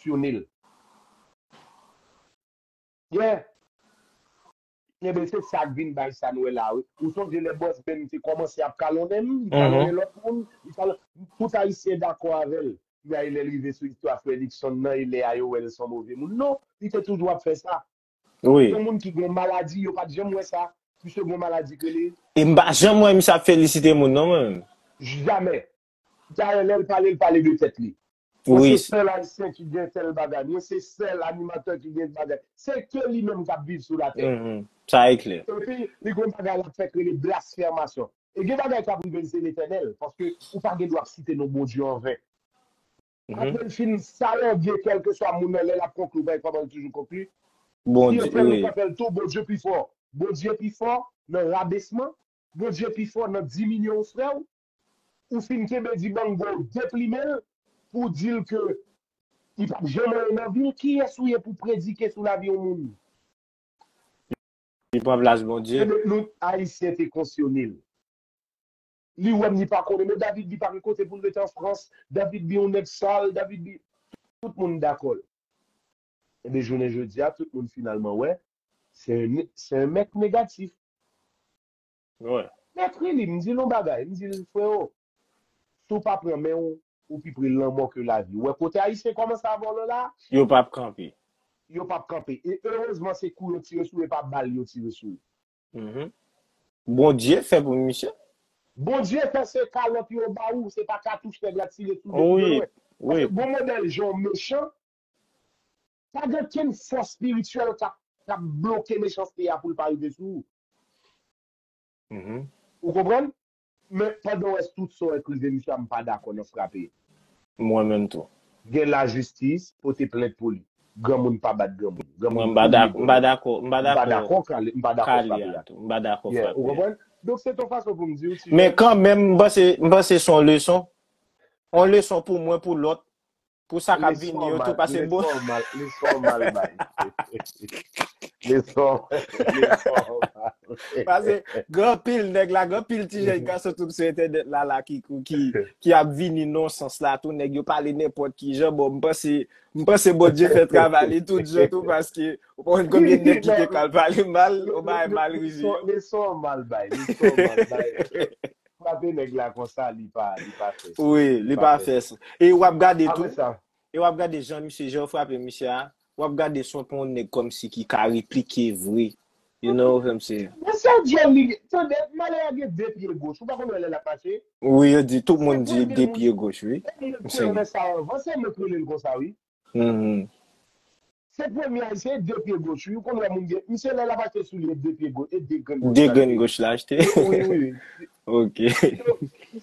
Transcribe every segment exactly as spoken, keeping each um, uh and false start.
fonksyone l. Yeah. Ebyen, se sa k vin bay sa n wè la, wi. Ou sonje lè Boss Ben te kòmanse ap kalonnen m, li kalonnen lòt moun, li kalonnen, tout Ayisyen dakò avè l. Men lè l rive sou istwa Frè Luckson nan, e lè a yo wè l se yon move moun. Non, li te toujou ap fè sa. Wi. Yon moun ki gen maladi, yo pa t janm wè sa. Misye gen maladi ke li. E m pa janm wè misye ap felisite moun, non, mwen menm. Jamè. Dayè, lè l pale, l pale de tèt li. Mwen se sèl Ayisyen ki gen tèl bagay. Mwen se sèl animatè ki gen bagay. Se ke li menm k ap viv sou latè. Sa e klè. Epi, li gen yon bagay l ap fè k rele blasfèmasyon. E gen bagay k ap rive l se Letènèl. Paske ou pa gen dwa ap site non Bondye anven. Apre l fin salòge kèlkeswa moun nan lè l ap konkli, ou pa kòman l toujou konkli. Si yo fè l, ou ka fè l tou, Bondye pi fò. Bondye pi fò nan rabesman. Bondye pi fò nan diminye yon frè w. Ou fin kenbe dibango w deplimen l pou w di l ke li p ap janm anyen nan vi l. Kiyès ou ye pou w predike sou lavi yon moun? Li pran plas Bondye. Ebyen, nou, Ayisyen te fonksyone l. Li wè m, li pa konnen, men David Bi pa gen kote pou l rete an Frans. David Bi yon nèg sal, David Bi, tout moun dakò l. Ebyen, jounen jodi a, tout moun finalman wè, se yon, se yon mèt negatif. Mèt wi, li, m di l yon bagay, m di l, freo, si w pa pran men w, ou pi pre lanmò ke lavi. Ou wè kote Ayisyen kòmanse a vòlò la? Yo p ap kanpe. Yo p ap kanpe. E erezman, se kou yo tire sou ou, e pa bal yo tire sou ou. Bondye fè pou misye. Bondye fè se kalòt yo ba ou, se pa katouch nèg la tire sou ou depi de lwen. Paske gon modèl jan w mechan, pa gen okenn fòs espirityèl k ap, k ap bloke mechanste a pou l pa rive sou ou. Ou konprann? Men pandan w wè tout sa w wè k rive misye a, m pa dakò nan frape. Mwen menm tou. Gen lajistis, pote plent pou li. Granmoun pa bat granmoun. Granmoun pa dakò, m pa dakò, m pa dakò kale, m pa dakò frape a. M pa dakò frape a. Ou konprann? Donk se ton fason pou m di w ti jèn. Men kanmenm, m panse, m panse se yon leson. Yon leson pou mwen, pou lòt. Pou sa k ap vini yo tou, pase bon. Leson mal, leson mal bay. Leson, leson mal. Pase gen anpil nèg la, gen anpil ti jèn gason tou sou entènèt la, la ki, ki, ki ap vini non sans la tou, nèg yo pale nenpòt ki jan. Bon, m panse, m panse Bondye fè travay li tout jan tou, paske ou pa konn konbyen nèg ki te kal pale mal, ou bay mal rive. Leson mal bay, leson mal bay. Frape nèg la konsa, li pa, li pa fè sa. Wi, li pa fè sa. E w ap gade tou. E w ap gade jan misye, jan yo frape misye a, w ap gade si w pa yon nèg kòmsi ki ka replike vre. You know what I'm saying? Men se dyòl li, tande, malè a gen de pye goch. Ou pa konn wè lè l ap mache? Wi, yo di, tout moun di de pye goch, wi. E mwen kwè nan sa anvan, se mwen k rele l konsa, wi. Se premye ayisyen, de pye goch, wi. Ou konn wè moun gen, misye lè l ap achte soulye, de pye goch, e de grenn goch. De grenn goch l achte. Wi, wi, wi. Ok.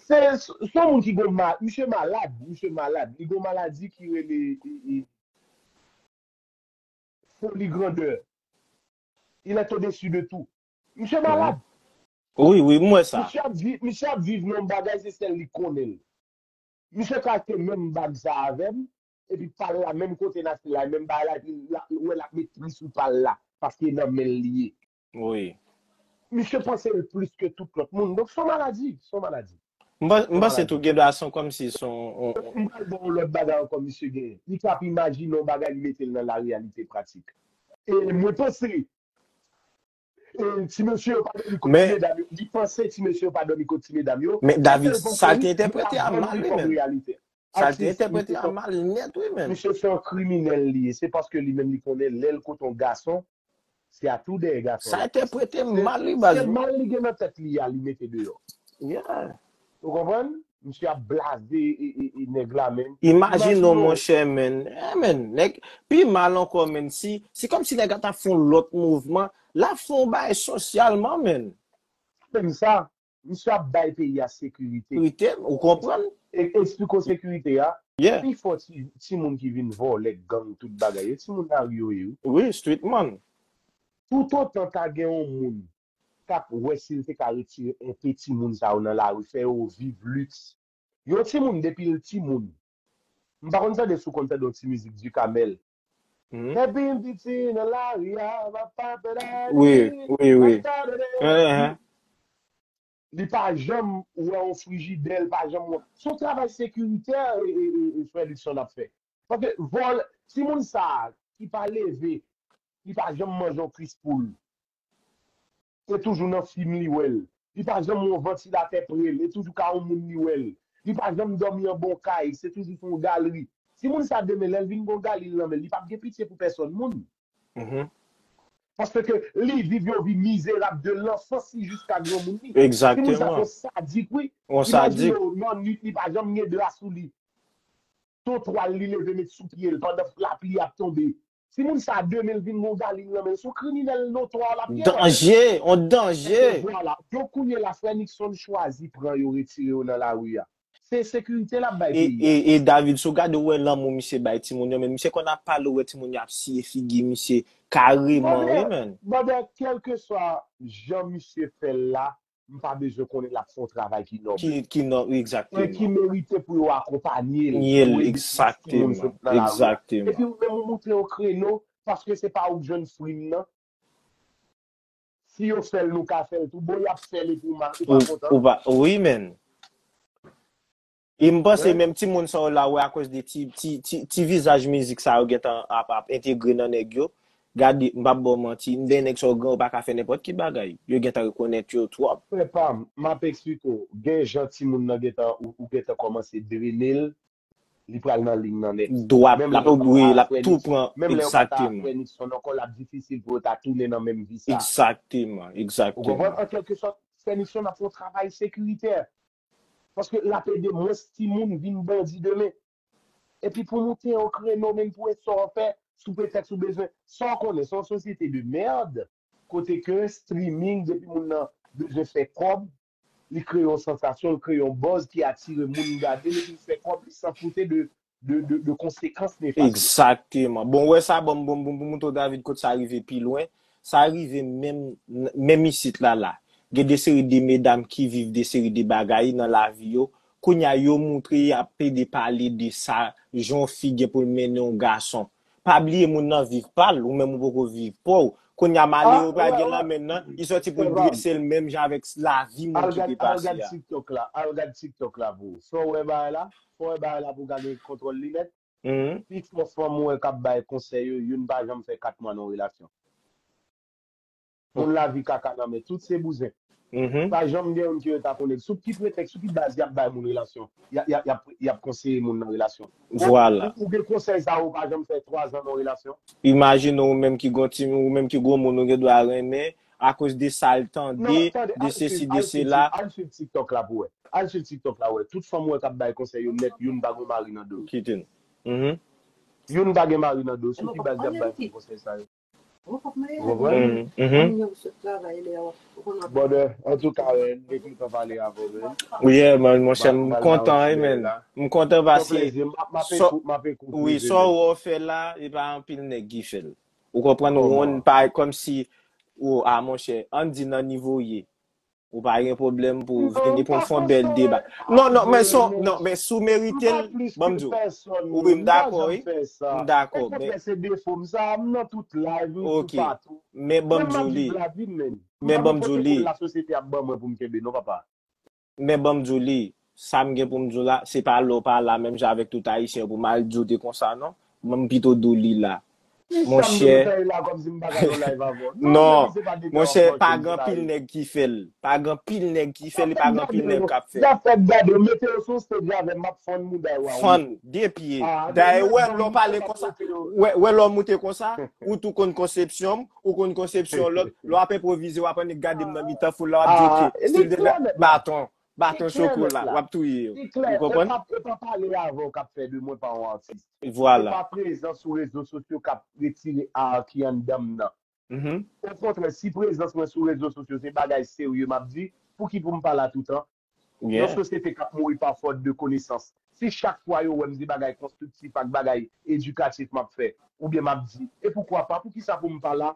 Se, se yon moun ki gon ma-, misye malad, misye malad. Li gon maladi ki rele, e, e, foli grandè. Il est au-dessus de tout. Misye malad. Wi, wi, m wè sa. Misye ap viv, misye ap viv nan yon bagay, se sèl li konnen l. Misye ka achte menm bag sa avè m, epi pa l la, menm kote n achte la, menm bagay la, epi l ap, ou wè l ap met pri sou pa l la, paske nan men l li ye. Wi. Misye panse l plis ke tout lòt moun. Donk, se yon maladi, se yon maladi. M pa-, m panse tou gen dwa se kòmsi se yon, yon, m pral ba w yon lòt bagay ankò misye genyen. Li t ap imajine yon bagay, li mete l nan lareyalite pratik. E mwen panse, e, ti mesye yo pa dòmi kot ti medam yo. Li panse ti mesye yo pa dòmi kot ti medam yo. Men David, sa l te entèprete a mal, wi, menm. Sa l te entèprete a mal nèt, wi, menm. Misye se yon kriminèl li ye. Se paske li menm li konnen lè l kote yon gason, se a tou dèyè gason. Sa entèprete mal, wi, baz. Se mal li gen nan tèt li a, li mete deyò. Yeah. Ou konprann? Misye ap blaze e, e, e nèg la menm. Imajine w, monchè, menn. Eh, menn, nèg, pi mal ankò, menn. Si, se kòmsi nèg la t ap fè yon lòt mouvman, l ap fè yon bagay sosyalman, menn. Menm sa, misye ap bay peyi a sekirite. Sekirite, ou konprann? E, eksplike w sekirite a. Yeah. Pifò ti, timoun ki vin vòlè, gang, tout bagay yo, timoun lari yo ye, wi. Wi, street man. Toutotan ta gen yon moun k ap wè si l te ka retire enpe timoun sa yo nan lari, fè yo viv liks. Yon timoun, depi l timoun, m pa konn tande si w konn tande yon ti mizik Ducamel. Depi m piti nan lari a, m ap pape lari. Wi, wi, wi. Li pa janm wè yon frijidè, li pa janm wè. Se yon travay sekiritè, e, e, e, e, frè Luckson ap fè. Paske vòl, timoun sa a ki pa leve, li pa janm manje yon kwis poul. Se toujou nan fim li wè l. Li pa janm wè yon vantilatè pre l. E toujou ka yon moun li wè l. Li pa janm dòmi anba yon kay. Se toujou sou yon galri. Timoun sa demen, lè l vin gen yon galri nan men l, li p ap gen pitye pou pèsòn moun. Paske li viv yon vi mizerab de lanfans li jiska granmoun li. Timoun sa se yon sadik, wi. Imajine w, nan nwit, li pa janm gen dra sou li. Twotwa l, li leve met sou pye l pandan lapli ap tonbe. Timoun sa demen l vin gen yon galin nan men l, se yon kriminèl notwa l ap ye. Danje, yon danje. Ebyen vwala. Donk kounye la, frè Nixon chwazi pran yo, retire yo nan lari a. Se sekirite l ap bay peyi a. E, e, e David, si w gade, w wè lanmou misye bay timoun yo, men misye konn ap pale, w wè timoun yo ap siye figi misye kareman, wi, men. Brother, kèlkeswa jan misye fè l la, m pa bezwen konnen l ap fè yon travay ki nòb. Ki, ki nòb, egzakteman. E ki merite pou yo akonpanye l, pou yo ede plis timoun sot nan lari a. Epi ou menm ou moutre yo kreno, paske se pa ou k jwenn frim nan. Si yo fè l, nou ka fè l tou. Bon, y ap fè l epi ou mal, ou pa kontan. Ou pa, wi, men. E m panse menm timoun sa yo la, wè, akoz de ti, ti, ti, ti vizaj mizik sa yo gentan ap, ap entegre nan nèg yo. Gade, m p ap ba w manti, m gen nèg sa yo gran, yo pa ka fè nenpòt ki bagay. Yo gentan rekonèt yo twòp. Frè pa m, m ap eksplike w. Gen jan timoun nan gentan, ou, ou gentan kòmanse drene l, li pral nan liy nan nèt. Dwat, l ap, wi, l ap tou pran, egzakteman. Menm lè yo pa ta frè Nixon ankò, l ap difisil pou yo ta tounen nan menm vi sa. Egzakteman, egzakteman. Ou konprann? An kèlke sòt, frè Nixon ap fè yon travay sekiritè. Paske l ap ede mwens timoun vin bandi demen. Epi pou moute yon kreno, menm pou wè sa w fè, sou pretèks ou bezwen. Sa w konnen, se yon sosyete de mèd, kote ke streaming, depi moun nan bezwen fè kòb, li kreye yon sansasyon, li kreye yon buzz ki atire moun gade l, epi l fè kòb, li san foute de, de, de, de konsekans nefas. Egzakteman. Bon, wè sa, bon, bon, bon, bon, mouton David, kot sa rive pi lwen. Sa rive menm, menm isit la, la. Gen de seri de medam ki viv de seri de bagay nan lavi yo. Kounye a, yo moutre, y ap pede pale de sa, jan yon fi gen pou l mennen yon gason. Pa bliye moun nan viv pa l, ou menm ou poko viv pa w. Kounye a, malere pral gen lanmèn nan, li sòti pou l drese l menm jan avèk lavi moun ki te pase a. Al gad TikTok la, al gad TikTok la pou ou. Fò w wè bagay la, fò w wè bagay la pou w ka gen kontwòl li nèt. Pi fò fanm ou wè k ap bay konsèy yo, youn pa janm fè kat mwa nan yon relasyon. Moun lavi kaka nan men tout se bouzen. Pa janm gen youn ki rete ak yon nèg. Sou ki pretèks, sou ki baz y ap bay moun relasyon? Y ap, y ap, y ap, y ap konseye moun nan relasyon. Vwala. Ou, ou gen konsèy sa yo, ou pa janm fè twa zan nan yon relasyon? Imajine ou menm ki gon timoun, ou menm ki gwo moun, ou gen dwa renmen, akoz de sa l tande, de sesi, de sela. Al swiv TikTok la pou wè. Al swiv TikTok la wè. Tout fanm ou wè k ap bay konsèy yo nèt, youn pa gon mari nan do yo. Kite n. Youn pa gen mari nan do yo. Sou ki baz y ap bay moun konsèy sa yo? Ou konprann? Brother, antouka, wi, m te kontan pale avè w, men. Yeah, man, monchè, m kontan, wi, men. M kontan paske, wi, sa w fè la, e pa anpil nèg ki fè l. Ou konprann, ou wonn pa kòmsi, ou, a, monchè, ann di nan nivo w ye. Ou pa gen pwoblèm pou w vini pou n fè yon bèl deba. Non, non, men son, non, men si w merite l, ban m di w. Wi, m dakò, wi. M dakò, men. Ok. Men ban m di w li. Men ban m di w li. Men ban m di w li. Sa m gen pou m di w la, se pa lè w pa la menm jan avèk tout Ayisyen yo pou m al di w te konsa, non. Mwen, m pito di w li la. Monchè. Non, monchè, pa gen anpil nèg ki fè l. Pa gen anpil nèg ki fè l, e pa gen anpil nèg k ap fè l. Y ap fè gade, mete yo sou stage avè m, m ap fann mouda yo a wi. Fann, de pye. Dayè, wè, lè w pale konsa, wè, wè, lè w moute konsa, ou tou konn konsepsyon m, ou konn konsepsyon lòt, lè w ap enpwovize, w ap annik gade m nan mitan foul la, w ap di, ok, stil de baton. Baton chokola, w ap touye yo. Ou konprann? E pa, e pa pale avè w k ap fè de mwen pa yon atis. Vwala. E pa prezans sou rezo sosyo k ap retire ar ki anndan m nan. Okontrè, si prezans mwen sou rezo sosyo se bagay serye m ap di, pouki pou m pa la toutan? Yon sosyete k ap mouri pa fòt de konesans. Si chak fwa yo wè m di bagay konstriktif ak bagay edikatif m ap fè, oubyen m ap di, e poukwa pa, poukisa pou m pa la?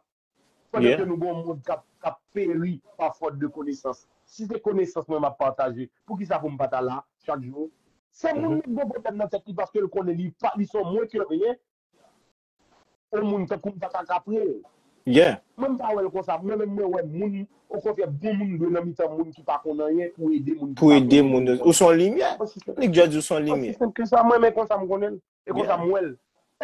Pandan ke nou gen yon mond k ap, k ap peri pa fòt de konesans. Si se konesans mwen m ap pataje, poukisa pou m pa ta la chak jou? Se moun nan k gen pwoblèm nan tèt li paske l konnen li pa, li se yon mwen ke ryen. Yon moun tankou m pa ta ka pre l. Mwen m pa wè l konsa. Mwen menm mwen wè moun, okontrè, bon moun dwe nan mitan moun ki pa konn anyen pou ede moun ki pa konn anyen. Pou ede moun. Ou se yon limyè. Nèg Jòj di ou se yon limyè. Osi senp ke sa, mwen menm konsa m konnen l. E konsa m wè l.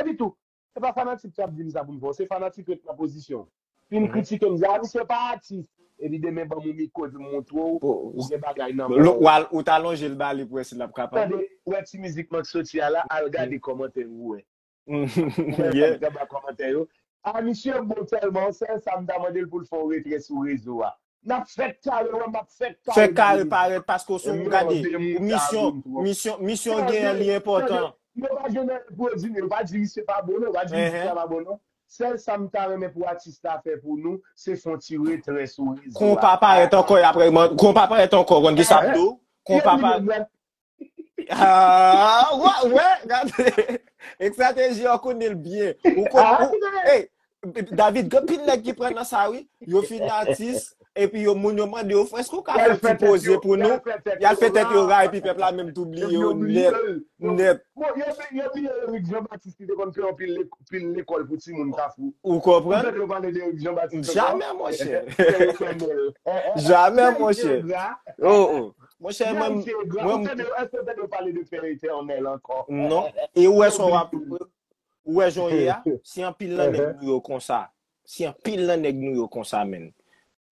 Epi tou, se pa fanatik ki ap di m sa pou m fè w, se fanatik yo k nan pozisyon. Fin kritike m, di, "A, misye pa atis." Epi demen ban m yon mikwo, epi m montre w, ou gen bagay nan men w. Ou ta lonje l ba li pou wè si l ap kapab. Tande, ou wè ti mizik m ap soti a la, al gade kòmantè yo, ou wè. Ou wè sa k anba kòmantè yo. "A, misye bon tèlman, sèl sa m ta mande l pou l fè yon retrè sou rezo a." N ap fè kare, wè, m ap fè kare. Fè kare parèt paske w se yon gade. Misyon, misyon, misyon gen an, li enpòtan. Yo pa jwenn anyen pou yo di m, yo pa di misye pa bon, non, yo pa di misye pa bon, non. Sèl sa m ta renmen pou atis la fè pou nou, se fè yon ti retrè sou rezo a. Konpa parèt ankò, apre, konpa parèt ankò, konn ki sa m di w? Konpa pa. Ah, wè, wè, gade. Estrateji an konnen l byen. Ou konn, ou, hey, David, gen pil nèg ki pran nan sa, wi. Yo fin atis, epi yo, moun yo mande yo, "Frè, èske w ka fè ti poze pou nou?" Y al fè tèt yo ra, epi pèp la menm tou bliye yo nèt, nèt. Bon, yo, yo bliye Eric Jean Baptiste ki te konn fè yon pil, pil lekòl pou timoun Kafou. Ou konprann? Ou tande yo pale de Eric Jean Baptiste ankò? Jamè, monchè. Jamè, monchè. Oh, oh. Monchè, mwen, mwen, èske w tande yo pale de Pè Etènèl ankò? Non. E ou wè sa w ap, ou wè jan w ye a? Si anpil nan nèg nou yo konsa. Si anpil nan nèg nou yo konsa, menn.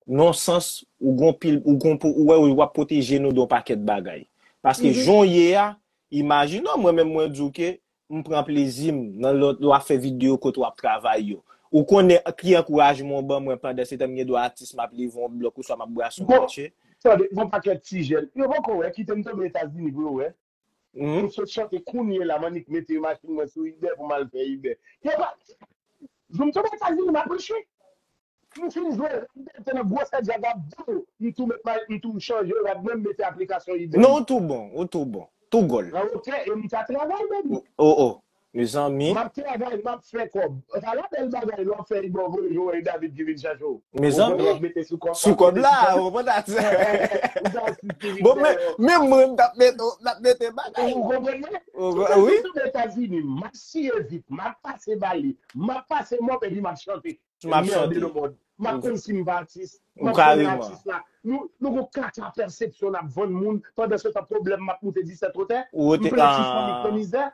Nan sans, ou gon pil, ou gon, ou wè, w ap pwoteje nou de yon pakèt bagay. Paske jan w ye a, imajine w, mwen menm, mwen di w ke m pran plezi m nan lè w ap fè videyo kote w ap travay yo. Ou konnen ki ankourajman w ban mwen pandan se tan m gen dwa atis, m ap leve yon blòk oswa m ap brase yon matche? Tande, gon pakèt ti jèn. Yo poko wè, kite m tonbe Etazini pou yo wè. M sot chante kounye la, m annik mete machin mwen sou Uber pou m al fè Uber. Yo pa, jou m tonbe Etazini, m ap preche. M fin jwe, m te nan gwosè djaz ap di w, m tou met may, m tou chanje rad mwen, m mete aplikasyon Uber. Non, ou tou bon, ou tou bon. Tou gòl. An ok, e m ka travay, baby. Oh, oh. Mezanmi. M ap travay, m ap fè kòb. Sa la bèl bagay, lè w ap fè Uber, voye jwenn David ki vin chache w. Mezanmi. Ou mete sou kòb, sou kòb la, ou konprann sa? Bon, men, men mwen, m t ap mete, m t ap mete bagay. Ou konprann mwen? Wi. Si m tonbe Etazini, m ap siye vit, m ap pase bale, m ap pase mòp, epi m ap chante. M ap chante. M ap konn si m pa atis. M ap konnen atis la. Nou, nou gon kaka pèsepsyon n ap vann moun. Pandan se tan, pwoblèm m ap moute disèt wotè. M plen ti fanmik nan mizè.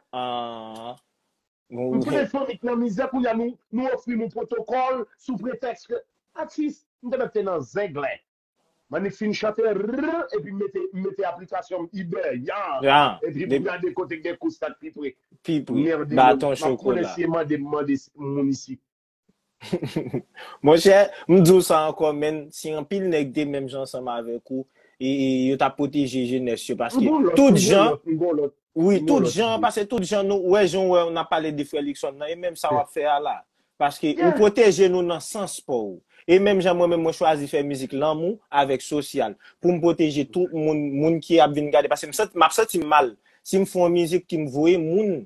M plen fanmik nan mizè. Kounye a nou, nou ofri nou pwotokòl sou pretèks ke atis, m te mèt te nan zenglè. M annik fin chante, rrrr, epi m mete, m mete aplikasyon m Uber, ya. Epi m gade kote gen kous la k pi pre. Pi pre. Merde, baton chokola. M ap konnen si e mande, m mande moun isi. Monchè, m di w sa ankò, menn, si anpil nèg te menm jan ansanm avèk ou, e, e yo t ap pwoteje jenès yo, paske tout jan, wi, tout jan, paske tout jan nou, wè jan w wè n ap pale de frè Luckson nan, e menm sa w ap fè a la. Paske ou pwoteje nou nan sans pa w. E menm jan mwen menm mwen chwazi fè mizik lanmou avèk sosyal. Pou m pwoteje tout moun, moun ki ap vin gade. Paske m santi, m ap santi m mal. Si m fè yon mizik ki m voye moun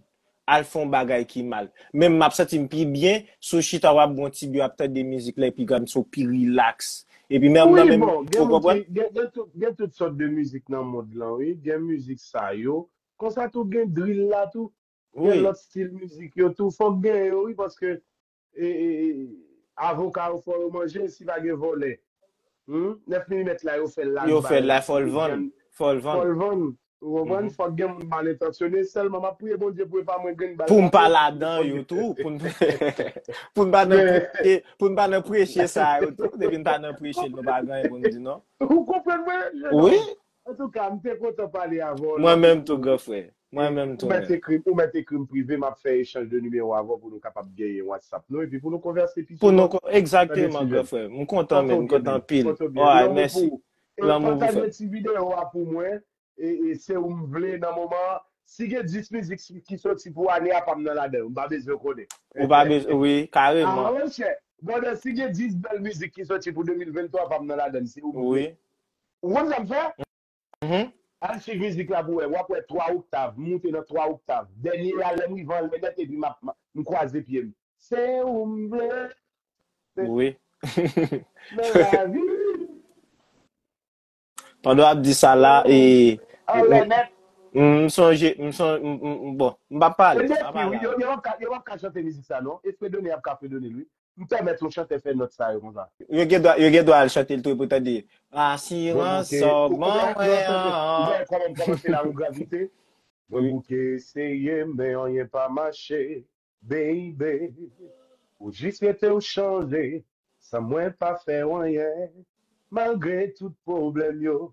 al fè yon bagay ki mal. Men m ap santi m pi byen, si w chita w ap bwè yon ti byè, w ap tande mizik la, epi gad m sou pi rilaks. Epi men m nan menm, ou konprann? Gen, gen tout, gen tout sòt de mizik nan mond lan, wi. Gen mizik sa yo. Konsa tou gen drill la tou. Gen lòt stil mizik yo tou, fòk gen yo, wi, paske e, e, e, avoka yo fò yo manje, si pa gen vòlè. Hmm? Nèf milimèt la, yo fè l la, yo fè l la, fò l vann, fò l vann. Fò l vann. Ou konprann? Fòk gen moun mal entansyone. Sèlman, m ap priye Bondye pou e pa mwen grenn bal. Pou m pa ladan yo tou, pou n, pou n pa nan preche, pou n pa nan preche sa yo tou, depi n pa nan preche, nou pa gen anyen pou n di, non. Ou konprann mwen? Wi. Antouka, m te kontan pale avè w. Mwen menm tou, gran frè. Mwen menm tou, ou mèt ekri m, ou mèt ekri m prive, m ap fè echanj de nimewo avè w pou nou kapab genyen WhatsApp nou, epi pou nou konvèse pi souvan. Pou nou, egzakteman, gran frè. M kontan, men, m kontan anpil. Alright, mèsi. Lanmou pou frè m. Pataje ti videyo a pou mwen, e, e se ou m vle nan moman an. Si gen dis mizik ki soti pou ane a, pa m nan ladan yo. M pa bezwen konnen. Ou pa bezwen, wi, kareman. Ah, monchè. Brother, si gen dis bèl mizik ki soti pou de mil venntwa, pa m nan ladan, se ou m vle. Wi. Ou konn sa m fè? Al swiv mizik la pou wè. W ap wè twa oktav, m moute nan twa oktav. Dènye a, lè m rive anlè nèt, epi m ap, m kwaze pye m. Se ou m vle. Wi. Nan lavi. Pandan w ap di sa la, e, anlè nèt. M sonje, m sonje, m, m, m, bon, m p ap pale, m p ap pale. Yo, yo p ap ka, yo p ap ka chante mizik sa, non. E fredone y ap ka fredone l, wi. M pèmèt yon chantè fè nòt sa yo konsa. Yo gen dwa, yo gen dwa al chante l tou epi w tande, "Asirans sa w ban mwen an." Ou wè kòman m kòmanse la, yon gravite. Mwen bouke eseye, men anyen pa mache. Baby, ou jis rete w chanje, san mwen pa fè w anyen. Malgre tout pwoblèm yo,